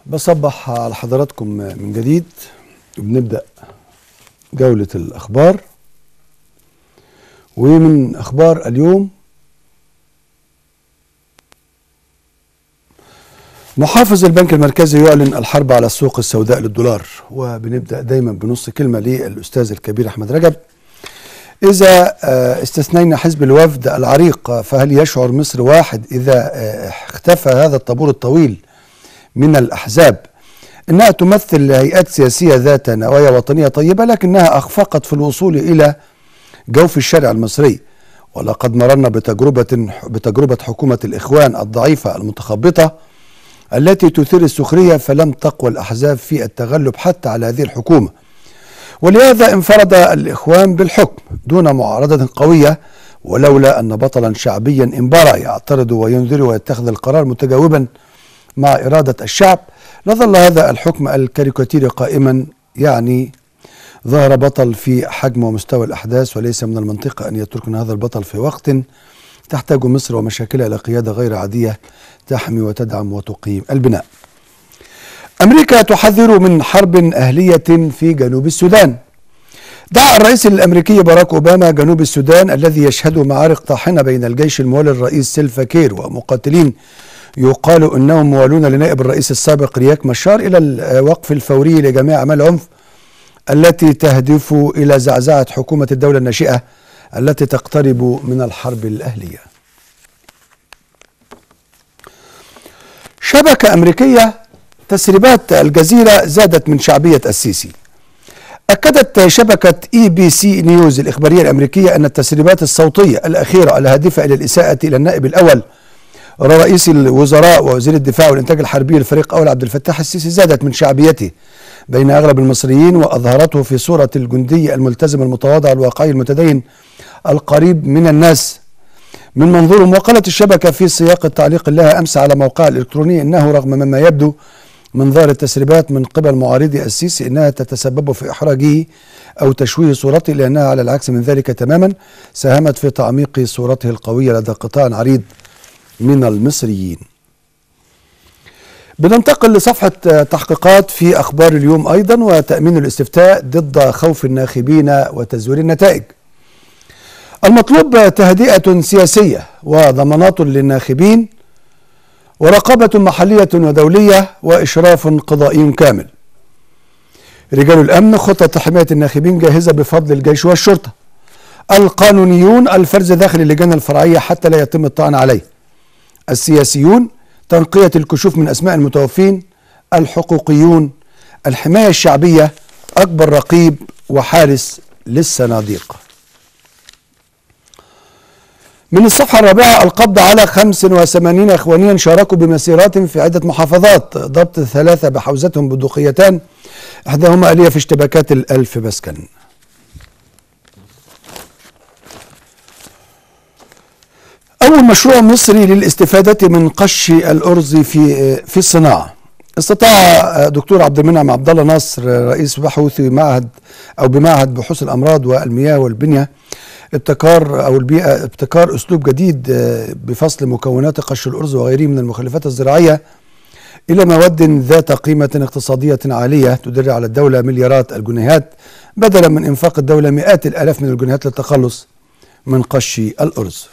بصبح على حضراتكم من جديد، وبنبدأ جولة الأخبار. ومن أخبار اليوم: محافظ البنك المركزي يعلن الحرب على السوق السوداء للدولار. وبنبدأ دايما بنص كلمة للأستاذ الكبير أحمد رجب. إذا استثنينا حزب الوفد العريق، فهل يشعر مصر واحد إذا اختفى هذا الطابور الطويل من الأحزاب إنها تمثل هيئات سياسية ذات نوايا وطنية طيبة، لكنها أخفقت في الوصول إلى جوف الشارع المصري؟ ولقد مررنا بتجربة حكومة الإخوان الضعيفة المتخبطة التي تثير السخرية، فلم تقوى الأحزاب في التغلب حتى على هذه الحكومة، ولهذا انفرد الإخوان بالحكم دون معارضة قوية، ولولا أن بطلا شعبيا انبرى يعترض وينذر ويتخذ القرار متجاوبا مع إرادة الشعب لظل هذا الحكم الكاريكاتيري قائما. يعني ظهر بطل في حجم ومستوى الأحداث، وليس من المنطق أن يتركنا هذا البطل في وقت تحتاج مصر ومشاكلها إلى قيادة غير عادية تحمي وتدعم وتقيم البناء. أمريكا تحذر من حرب أهلية في جنوب السودان. دعا الرئيس الأمريكي باراك أوباما جنوب السودان الذي يشهد معارك طاحنة بين الجيش الموالي للرئيس سلفا كير ومقاتلين يقال أنهم موالون لنائب الرئيس السابق رياك مشار إلى الوقف الفوري لجميع أعمال العنف التي تهدف إلى زعزعة حكومة الدولة الناشئة التي تقترب من الحرب الأهلية. شبكة أمريكية: تسريبات الجزيرة زادت من شعبية السيسي. أكدت شبكة ABC News الإخبارية الأمريكية أن التسريبات الصوتية الأخيرة الهادفة إلى الإساءة إلى النائب الأول رئيس الوزراء ووزير الدفاع والإنتاج الحربي الفريق أول عبد الفتاح السيسي زادت من شعبيته بين أغلب المصريين، وأظهرته في صورة الجندي الملتزم المتواضع الواقعي المتدين القريب من الناس من منظورهم. وقالت الشبكة في سياق التعليق لها أمس على موقعها الإلكتروني إنه رغم مما يبدو من ظاهر التسريبات من قبل معارضي السيسي إنها تتسبب في إحراجه أو تشويه صورته، لأنها على العكس من ذلك تماما ساهمت في تعميق صورته القوية لدى قطاع عريض من المصريين. بننتقل لصفحة تحقيقات في أخبار اليوم أيضا، وتأمين الاستفتاء ضد خوف الناخبين وتزوير النتائج. المطلوب تهدئة سياسية وضمانات للناخبين ورقابة محلية ودولية وإشراف قضائي كامل. رجال الأمن: خطة حماية الناخبين جاهزة بفضل الجيش والشرطة. القانونيون: الفرز داخل اللجان الفرعية حتى لا يتم الطعن عليه. السياسيون: تنقية الكشوف من أسماء المتوفين. الحقوقيون: الحماية الشعبية أكبر رقيب وحارس للصناديق. من الصفحة الرابعة: القبض على 85 إخوانيا شاركوا بمسيرات في عدة محافظات، ضبط 3 بحوزتهم بندقيتان إحداهما آلية في اشتباكات الألف مسكن. أول مشروع مصري للاستفادة من قش الأرز في الصناعة. استطاع دكتور عبد المنعم عبد الله نصر رئيس بحوث معهد أو بمعهد بحوث الأمراض والمياه والبنية ابتكار أو البيئة ابتكار أسلوب جديد بفصل مكونات قش الأرز وغيره من المخلفات الزراعية إلى مواد ذات قيمة اقتصادية عالية تدر على الدولة مليارات الجنيهات بدلا من إنفاق الدولة مئات الآلاف من الجنيهات للتخلص من قش الأرز.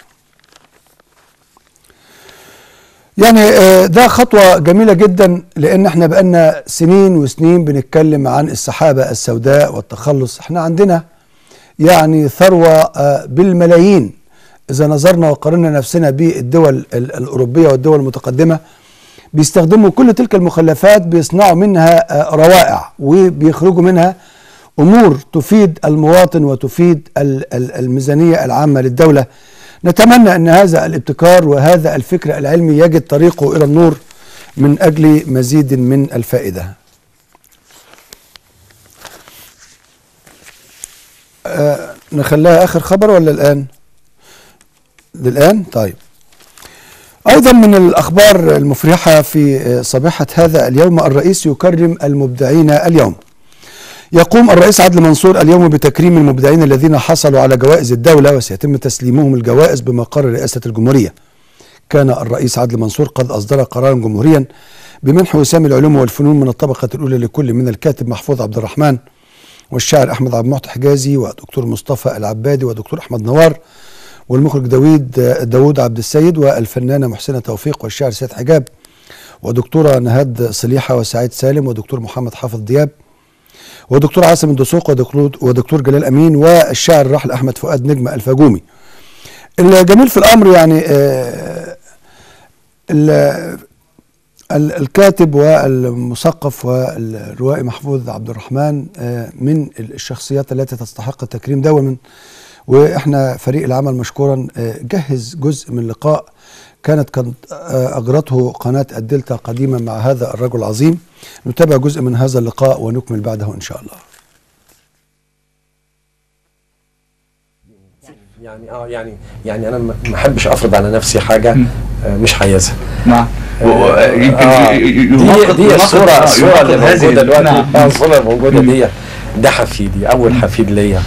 يعني ده خطوة جميلة جدا، لأن احنا بقالنا سنين وسنين بنتكلم عن السحابة السوداء والتخلص. احنا عندنا يعني ثروة بالملايين إذا نظرنا وقارنا نفسنا بالدول الأوروبية والدول المتقدمة، بيستخدموا كل تلك المخلفات، بيصنعوا منها روائع وبيخرجوا منها أمور تفيد المواطن وتفيد الميزانية العامة للدولة. نتمنى أن هذا الابتكار وهذا الفكر العلمي يجد طريقه إلى النور من أجل مزيد من الفائدة. نخليها آخر خبر ولا الآن؟ للآن؟ طيب. أيضا من الأخبار المفرحة في صبيحة هذا اليوم: الرئيس يكرم المبدعين اليوم. يقوم الرئيس عدلي منصور اليوم بتكريم المبدعين الذين حصلوا على جوائز الدولة، وسيتم تسليمهم الجوائز بمقر رئاسة الجمهورية. كان الرئيس عدلي منصور قد أصدر قرارا جمهوريا بمنح وسام العلوم والفنون من الطبقة الأولى لكل من الكاتب محفوظ عبد الرحمن والشاعر أحمد عبد المعطي حجازي ودكتور مصطفى العبادي ودكتور أحمد نوار والمخرج داوود عبد السيد والفنانة محسنة توفيق والشاعر سيد حجاب ودكتورة نهاد صليحة وسعيد سالم ودكتور محمد حافظ دياب ودكتور عاصم الدسوق ودكتور جلال أمين والشاعر الراحل أحمد فؤاد نجم الفاجومي. الجميل في الأمر يعني الكاتب والمثقف والروائي محفوظ عبد الرحمن من الشخصيات التي تستحق التكريم دوما، واحنا فريق العمل مشكورا جهز جزء من لقاء كانت قد أجرته قناة الدلتا قديما مع هذا الرجل العظيم. نتابع جزء من هذا اللقاء ونكمل بعده إن شاء الله. يعني يعني انا ما احبش افرض على نفسي حاجة مش عايزها. نعم. يمكن دي الصورة اللي موجودة دلوقتي. الصورة اللي موجودة دي ده حفيدي، اول حفيد ليا.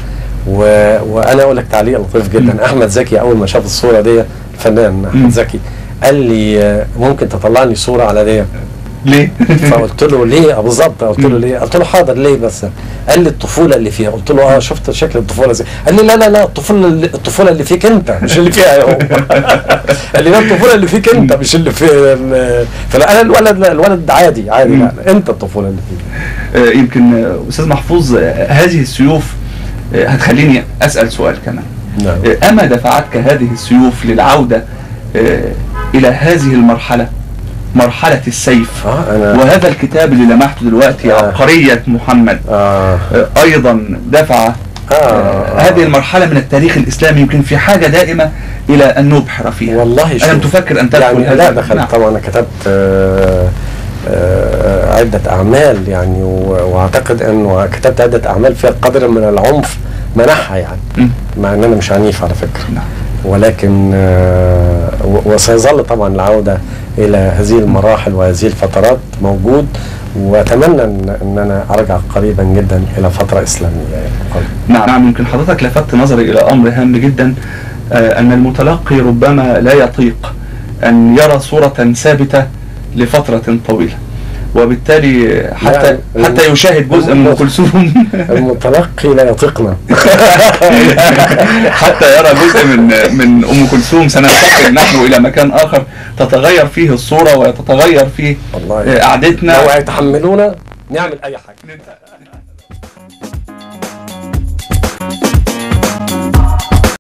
وانا اقول لك تعليق لطيف جدا. احمد زكي اول ما شاف الصورة دي، الفنان احمد زكي، قال لي ممكن تطلعني صوره على دي؟ ليه؟ فقلت له ليه بالظبط؟ قلت له ليه؟ قلت له حاضر ليه بس؟ قال لي الطفولة اللي فيها. قلت له شفت شكل الطفولة ازاي؟ قال لي لا لا لا، الطفولة اللي فيك انت مش اللي فيها هو. قال لي لا، الطفولة اللي فيك انت مش اللي في. فلا انا الولد عادي عادي، لا انت الطفولة اللي فيك. يمكن استاذ محفوظ هذه السيوف هتخليني اسال سؤال كمان. نعم. اما دفعتك هذه السيوف للعودة الى هذه المرحلة، مرحلة السيف؟ وهذا الكتاب اللي لمحته دلوقتي عبقرية محمد أيضا دفع هذه المرحلة من التاريخ الإسلامي، يمكن في حاجة دائمة إلى أن نبحر فيها. والله ألم تفكر أن تدخل؟ يعني لا، دخلت. نعم. طبعا أنا كتبت عدة أعمال يعني، وأعتقد أنه كتبت عدة أعمال فيها قدر من العنف منحها يعني، مع أن أنا مش عنيف على فكرة. نعم. ولكن وسيظل طبعا العودة إلى هذه المراحل وهذه الفترات موجود، وأتمنى أن أنا أرجع قريبا جدا إلى فترة إسلامية يعني. نعم. يمكن حضرتك لفت نظري إلى أمر هام جدا، أن المتلقي ربما لا يطيق أن يرى صورة ثابتة لفترة طويلة، وبالتالي حتى يشاهد جزء من ام كلثوم. المتلقي لا يطيقنا. حتى يرى جزء من ام كلثوم. سننتقل نحن الى مكان اخر تتغير فيه الصورة وتتغير فيه قعدتنا. لو هيتحملونا نعمل اي حاجة.